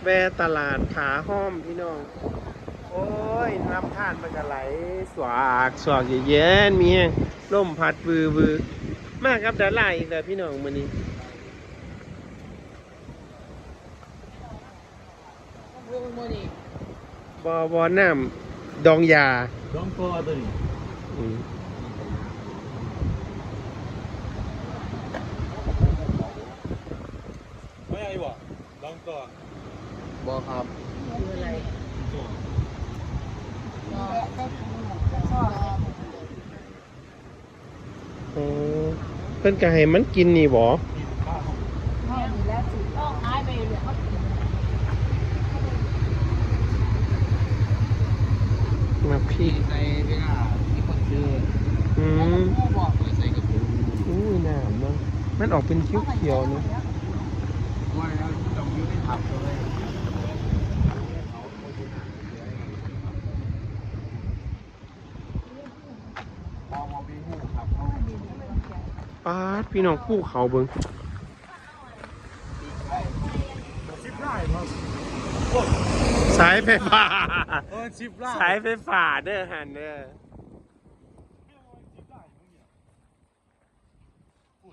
ແວ່ຕະຫຼາດຜາຫ້ອມພີ່ນ້ອງ. ໂອ້ຍ ລຳທານມັນກະໄຫຼສວາກສວາກ ເຢັນໆ ມີແຮງ ລົມພັດວືໆ. ມາກັບດາລາອີກແລ້ວພີ່ນ້ອງມື້ນີ້. ບໍ່ ບໍ່ ນ້ຳດອງຢາ ດອງຕໍ່ຕົວນີ້. ອືມ ມາອີກບໍ່? ດອງຕໍ່ ບໍ່ຄັບ. ໂອ້ ເພິ່ນກະໃຫ້ມັນກິນນີ້ບໍ? ໝາກພິກ ໃສ່ເວລາມີຄົນຊື້. ອືມ ໃສ່ກະປຸງ. ອຸ້ຍ ງາມເນາະ ມັນອອກເປັນຂຽວໆເນາະ. ປາດ ພີ່ນ້ອງ ພູເຂົາເບິ່ງ ສາຍໄຟຟ້າ ເອີ ຊິບລ້ານ ສາຍໄຟຟ້າເດີຫັ້ນເດີ.